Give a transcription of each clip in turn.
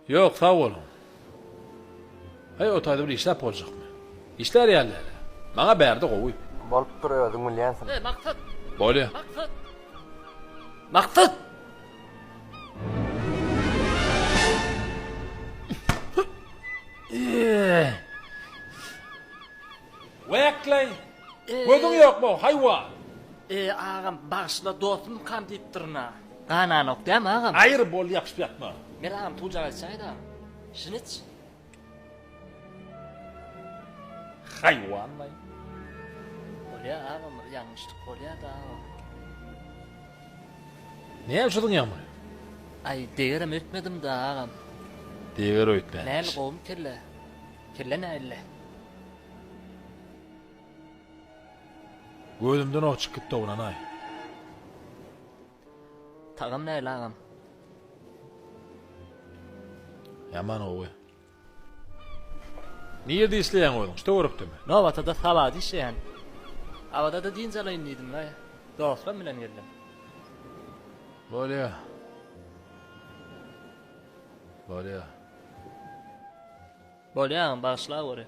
Ýok, sag boluň. Heý, o taýda bir işläp boljakmy? Işlär ýaly däl-ä. Maňa bärde gowy. Bolupdyr, özüň bilýänsiň. Eý, Maksat! Bolýa. Maksat! Maksat! Wäkleý! Gözüň ýokmy, haýwan! Eý, agam, bagyşla, dostumkam diýipdirin-ä. Gananok dämi, agam? Aýyr, boldy, ýapyşyp ýatma. Mel agam, puljak aýtsaýda. Şuny iç. Haýwan-laý. Bolýa, agam, bir ýalňyşlyk bolýa-da, agam. Näme üçin zyňýaň muny? Aý, degerem öýtmedim-dä, agam. Deger öýtmänmiş. Näme, gowumy kelle? Kelle nähili? Gözümden ok çykyp gitdi oglan-aý. Tagam nähili agam? Ýaman gowy. Nirde işleýäň özüň? Şu töwerekdemi? Nobatada Sabada işleýän. Abadada dynç alaýyn diýdim-le. Dostlarym bilen geldim. Bolýa. Bolýa. Bolýa agam, bagyşlaweri.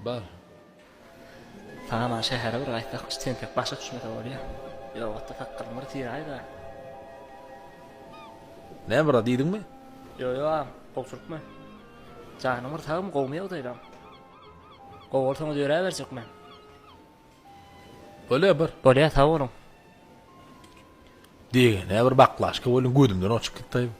Bar. Saman şähere bir gaýtsak, şu tentek başa düşmese bolýa. Ýogatda sakgalymy bir syraý-da. Näme bir zat diýdiňmi? Ýo, ýo agam, gowşurtma. Janyň bir sagmy, gowumy ýagdaýlaň? Gowy bolsaňyz ýöräberjek men. Bolýa bar. Bolýa, sag boluň. Diýgene bir baklaşka welin gözümden oçup gitdi.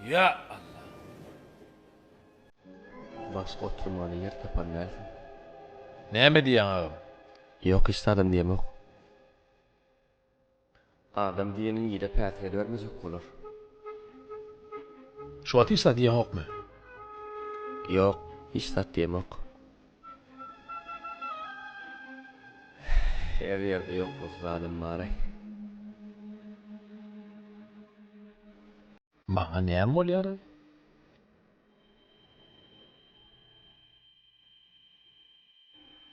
Ýa Allah. Başga oturmaly ýer tapan dälsiň. Näme diýýäň agam? Ýok hiç zadam diýemok. Adam diýeniň ile päsgel bermejek bolar. Şu wagt hiç zat diýeňokmy? Ýok, hiç zat diýemok. Her ýerde ýokluksyz adam bar-aý. Maňa näme bolýar-aý?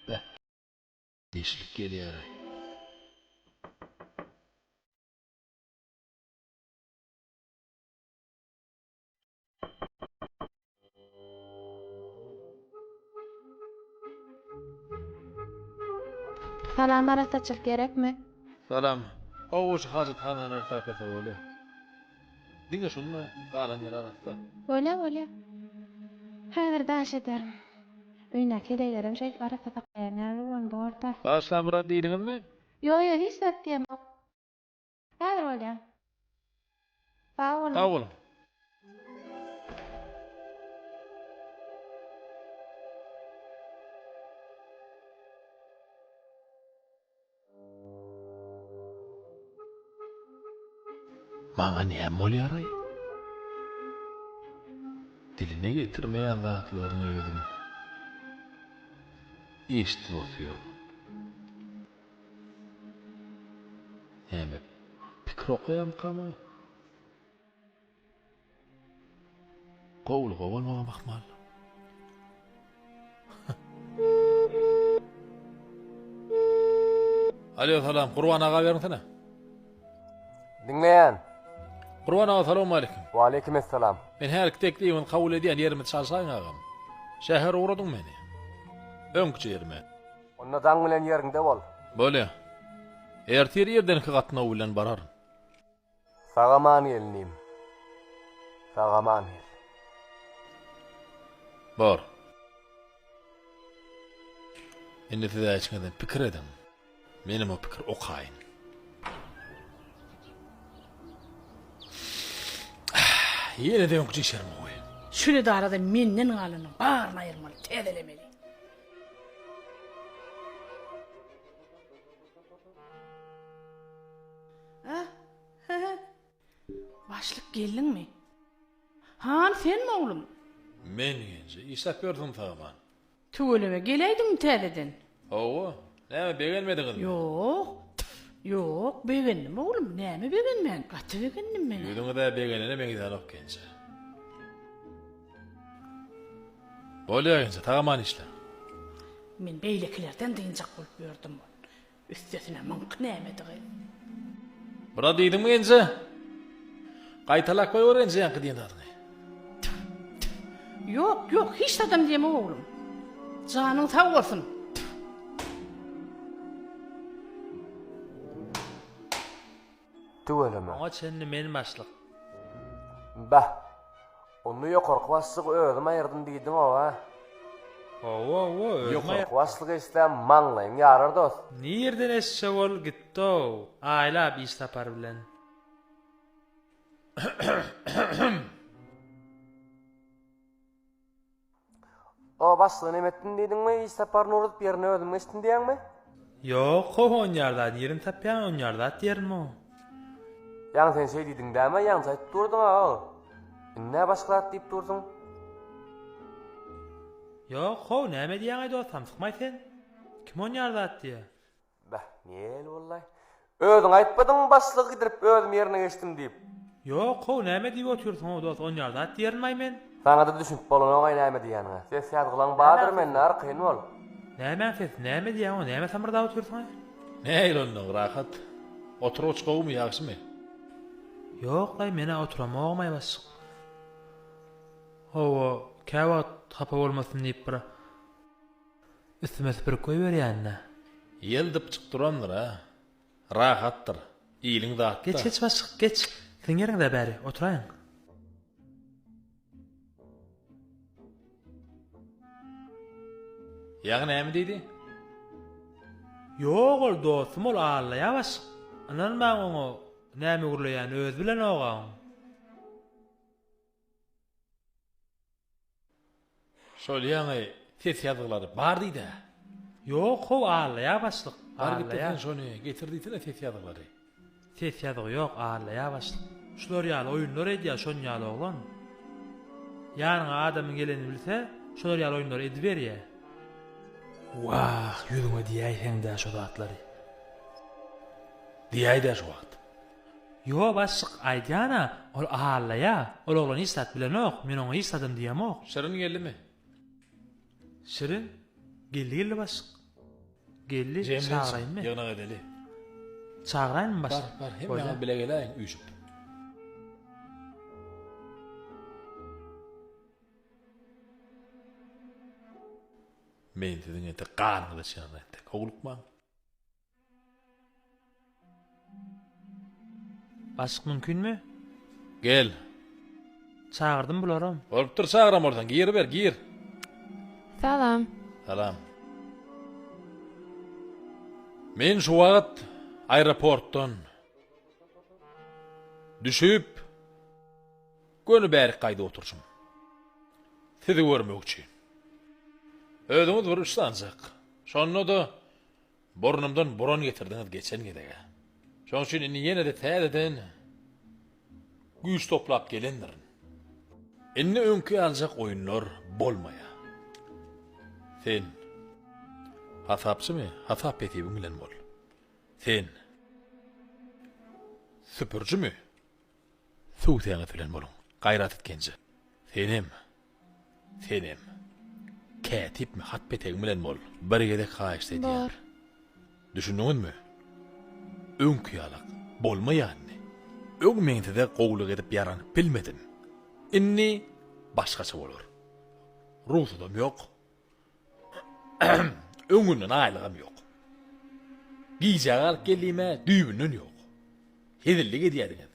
Beh. Deşlik gelýär-aý. Salam arassaçylyk gerekmi? Salam. Gowy şu hajathanalary saklasa bolýar. Diňe şunda galan ýeri arassa. Bolýa bolýa. Häzir daş ederin. Öýündäki heleýlerem şeýdip arassa saklaýan ýaly boldy orta. Bagyşlaň bir zat diýdiňizmi? Ýok ýok hiç zat diýemok. Häzir bolýa. Sag boluň. Sag boluň. Maňa näme bolýaraý? Diline getirmeýän zatlaryny özüm eşidip otyryn. Näme, pikir okaýamykam-aý? Gowulyga bolmagam ahmal. Alo salam Gurban aga beriňsene. Diňleýän. Gurban aga salowmaleýkim. Waleýkim essalam. Men hälki teklibiňizi kabul edýän ýerimizi çalşaýyň agam. Şähere ugradyň meni. Öňküçe ýerime. Onda daň bilen ýeriňde bol. Bolýa. Ertir irdenki gatnaw bilen bararyn. Sag-aman gel inim. Sag-aman gel. Bor. Indi siz-ä içiňizden pikir ediň. Menem o pikir okaýyn. Ýene-de öňki işlerim gowy. Şul edarada menden galanyň baryny aýyrmaly, täzelemeli. Başlyk geldiňmi? Han senmi oglum? Men genje, işläp ýörsüň sag-aman. Tüweleme geläýdiňmi täzeden? Hawa, näme begenmediňizmi? Ýok, tf, ýok, begendim oglum, näme begenmän, gaty begendim men-ä. Ýüzüňiz-ä begenene meňzänok genje. Bolýa genje, sag-aman işle. Men beýlekilerden dynjak bolup ýördüm. Üstesine muňky nämedi gyz? Bura diýdiňmi genje? Gaýtalap goýber genje ýaňky diýen zadyňy. Ýok, ýok, hiç zadam diýemok oglum. Janyň sag bolsun. Tüweleme. Oňa çenli men başlyk. Bah! Onda ýokarky başlygy özüm aýyrdym diýdiň-ow-a? Hawa, hawa, özüm aýyrdym. Ýokarky başlyk eşitse maňlaýyň ýarar dost. Nirden eşitjek ol gitdi-ow, aýlap iş sapary bilen. O başlygy neme etdim diýdiňmi, iş saparyny uruzyp ýerine özüm geçdim diýýäňmi? Ýok, how onýar zat nirden tapýaň onýar zat diýerin-ow. Ýaňy sen şeý diýdiň dämi, ýaňja aýdyp durduň-a-ow. Indi-ä başga zat diýip dursuň. Ýok, how näme diýýäň-aý dost, samsykmaý sen. Kim onýar zat diýýä? Beh, nel bollaý? Özüň aýtmadyňmy başlygy gidirip özüm ýerine geçdim diýip? Ýok how, näme diýip otyrsyň-ow dos, onýar zat diýerinmaý men? Saňa-da düşünip bolanogaý näme diýýäniňe. Ses ýazgylaň bardyr mende, arkaýyn bol. Nämäň sesi, näme diýýäň-ow, näme samyrdap otyrsyň-aý? Nähili onnoň, rahat? Oturgyç gowumy, ýagşymy? Ýok-laý, men-ä oturamogam-aý başlyk. Hawa, käwagt hapa bolmasyn diýip bir Üstüme süpürip goýberýän-dä. Ýel dypjyk durandyr-a. Rahatdyr. Iliň zatda. Geç, geç başlyk, geç. Siziň ýeriňiz-ä bäri. Oturaýyň. Ýaňy näme diýdi? Ýok, ol dostum, ol aldaýar başlyk. Ynanmaň oňa, näme gürleýänini özi bilenok-a oň. Şol ýaňy ses ýazgylary bar diýdä. Ýok how allaýa başlyk. Bar gitde sen şony getir diýsene ses ýazgylary. Ses ýazgy ýok allaýa başlyk. Şular ýaly oýunlar edýä şon ýaly oglan. Ýanyňa adamyň gelenini bilse şolar ýaly oýunlary ediberýä. Wah ýüzüňe diýäýseňdä şo zatlary. Diýäýdä şu wagt. Ýo başlyk aýdýana ol allaýa ol oglan hiç zat bilenok men oňa hiç zadam diýemok. Şirin geldimi? Şirin geldi geldi başlyk. Geldi Jemlensin çagyraýynmy? ýygnak edeli. Çagyraýynmy Bar başlyk? bar Bolýa. hemmäňiz bile geläýiň üýşüp. Men siziň entek ganyňyzy içýän entek howlukmaň. Başlyk mümkinmi? Gel. Çagyrdym bularam. Bolupdyr çagyran bolsaň giriber gir. Salam. Salam. Men şu wagt aeroportdan düşüp göni bärik gaýdyp oturşym. Sizi görmek üçin. Özüňiz bir üç sanjak. Şonda-da Burnumdan buran getirdiňiz geçen gezeg-ä. Şonuň üçin indi ýene-de täzeden güýç toplap gelendirin. Indi öňki ýalyjak oýunlar bolmaýar. Sen hasapçymy, hasap-hesibiň bilen bol. Sen süpürjimi, Suw-säňňet bilen boluň. Gaýrat et Genje. Senem. Senem. Kätipmi, hat-petegiň bilen bol. Bir gezek haýyşt edýän. Bor. Düşündiňizmi? Öňki ýalak bolmaýa indi. Öň men size gowulyk edip ýaranyp bilmedim. Indi başgaça bolar. Rugsadam ýok. Öňünden aýlygam ýok. Gijä galyp geldim-ä, düýbünden ýok. Hezillik edýädiňiz.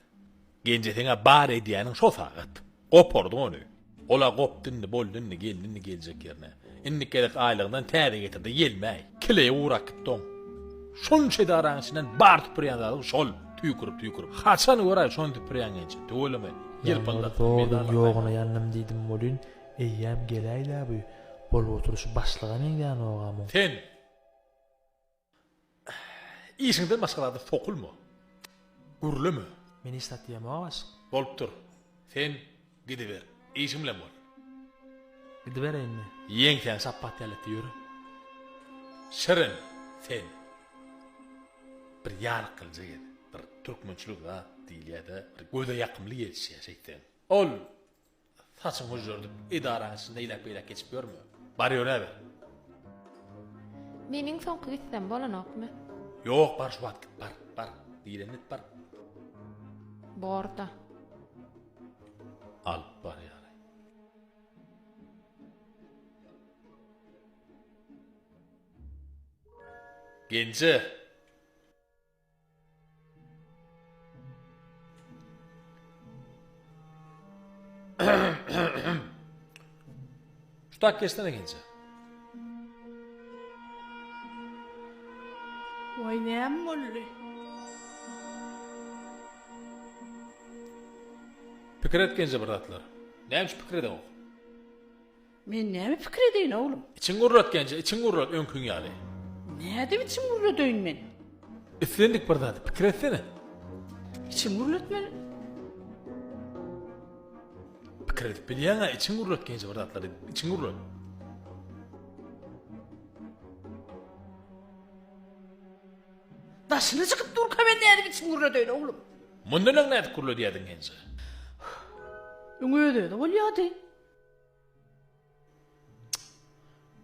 Genje seň-ä bar edýäniň şo sagat. Gopardyň ony. Ol-a gopdy indi, boldy indi, geldi indi geljek ýerine. Indiki gezek aýlygyňdan täze getir-de ýelmäý. Kileýi gurap gitdi oň. Şonça edaraň içinden bar süpürýän zadyň şol. Tüýkürip-tüýkürip. Haçan göräý şony süpürýän Genje. Tüweleme. Ýaňy bir zordan ýoguna ýandym diýdim welin, Eýýäm geläýdä bu. Bolup oturyşy başlyga meňzänok-a muň. Sen işiňden başga zada sokulma. Gürleme. Men hiç zat diýemok başlyk. Bolupdyr. Sen gidiber. Işiň bilen bol. Gidibereýinmi? Ýeňsäňi şapbat ýaly et-de ýöre. Şirin, sen bir ýalyk gylyja gez. Bir türkmençilik zat diýilýä-de, bir göze ýakymly gelişýä şeýtseň. Ol. Saçyňy hüžžerdip, edaraň içinde eýläk-beýläk geçip ýörme. Bar ýöräber. Meniň soňky gitsem bolanokmy? Ýok, bar şu wagt git, bar, bar. Diýlenini et, bar. Bor-da. Alyp barýar. Genje! Şu tak geçsene genje. Waý näme boldy? Pikir et genje bir zatlar. Näme üçin pikir edeňok? Men näme pikir edeýin oglum? Içiňi gurrat genje, içiňi gurrat öňküň ýaly. Nädip içimi gurradeýin men? Islendik bir zady pikir etsene. Içimi gurratmaly. Pikir edip bilýäň-ä, içiňi gurrat genje bir zatlary, içiňi gurrat. Daşyna çykyp durka men nädip içimi gurradeýin oglum? Mundan öň nädip gurladýardyň genje? Öň öz-özi bolýardy.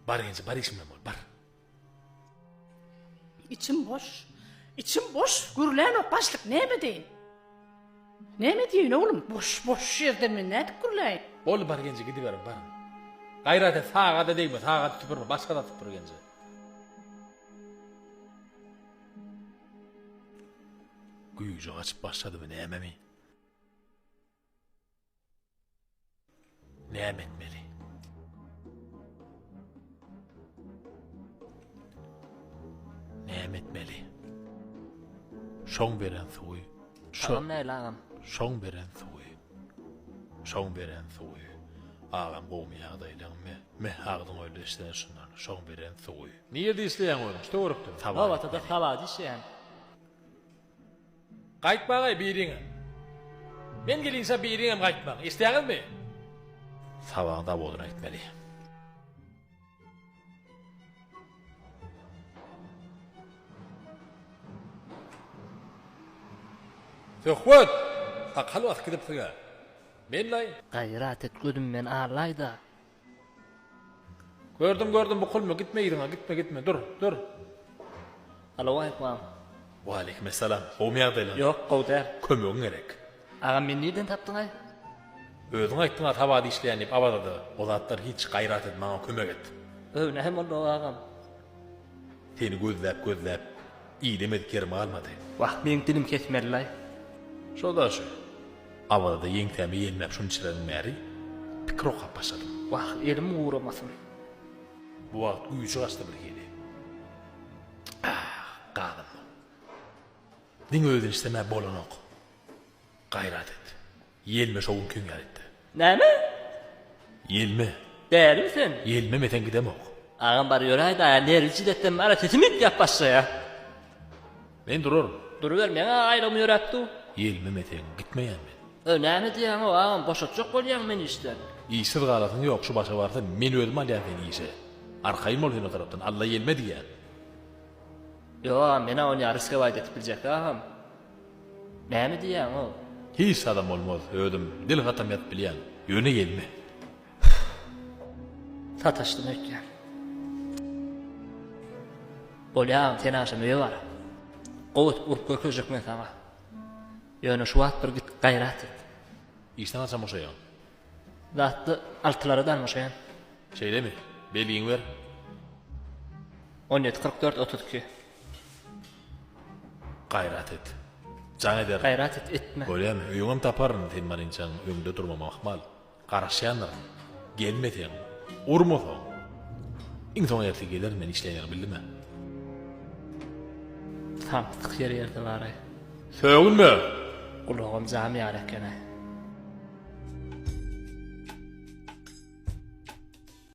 Bar genje, bar işiň bilen bol, bar. Içim boş. Içim boş. Gürlänok başlyk näme edeýin? Näme diýeýin oglum? Boş, boş ýerden men nädip gürläýin? Boldy bar genje gidiberiň bar. Gaýrat et sagada degme, sagady süpürme, başga zat süpür genje. Güýji gaçyp başladymy nämemi? Näme etmeli? Näme etmeli? Şoň beren suwy. Şoň näle agam? Şoň beren suwy. Şoň beren suwy. Agam gowmy ýagdaýlaň me? Me agzyň öldi eşdene şundan. Şoň beren suwy. Nirede işleýäň özüň? Şu töwerekdemi? Nobatada Sabada işleýän. Gaýtmaň-aý biriňem. Men gelinçä biriňem gaýtmaň. Eşidýäňizmi? Sabaň zawodyna gitmeli. Söhbet! Sakal basyp gidipsiň-ä. Men-laý. Gaýrat et gözümden alaý-da. Gördüm gördüm bukulma gitme yzyňa gitme gitme dur dur. Salowaleýkum. Waleýkimessalam gowmy ýagdaýlaň. Ýok gowy däl. Kömegiň gerek. Agam meni nirden tapdyňaý. Özüň aýtdyňa Sabada işleýän diýip Awazada o zatlar hiç gaýrat et maňa kömek et. Öý näme boldy agam. Seni gözläp gözläp idemedik ýerim galmady. Wah meň dilim kesmelilaý. Şo-da şu. Awazada ýeňsäme ýelmäp şuny içirenim bäri pikir okap başladym. Wah, elim guramasyn. Bu wagt güýji gaçdy bir hili. Ah, gazandyň. Diňe özüni işlemä bolanok. Gaýrat et. Ýelme şo günkiň ýaly etde. Näme? Ýelme. Dälimi sen? Ýelmemeseň gidemok. Agam bar ýöräýdä, nerwi jiletden bara sesim üýtgäp başlaýa. Men duraryn. Duruber, meň-ä aýlygym ýöräp dur. Ýelmemeseň, gitmeýän men. Ö, näme diýýäň-ow, agam, boşatjak bolýaň meni işden. Işsiz galasyň ýok, şu başa barsa, men özüm alýan seni işe. Arkaýyn bol sen o tarapdan, Alla ýelme diýýän. Ýok, agam, men-ä ony ýa riskowaýt edip biljek, agam. Näme diýýäň-ow? Hiç zadam bolmaz, özüm dil hatam ýazyp bilýän. Ýöne ýelme. Sataşdym öýtýän. Bolýa agam sen agşam öýe bar. Gowy edip urup görkezjek men saňa. Ýöne şu wagt bir git gaýrat et. Işden haçan boşaýaň? Zatda altylara dan boşaýan. Şeýlemi? Belgiňi ber. 17 44 32. Gaýrat et. Jaň ederin. Gaýrat et etme. Bolýamy? Öýüňem taparyn sen barynçaň öňde durmam ahmal. Garaşýandyryn. Gelmeseň, urmasaň, iň soňy ertir gelerin men işleýän ýeriňi bildimä. Samsyk ýer ýerde baraý. Sögünme! Gulagam jam ýaly eken-aý.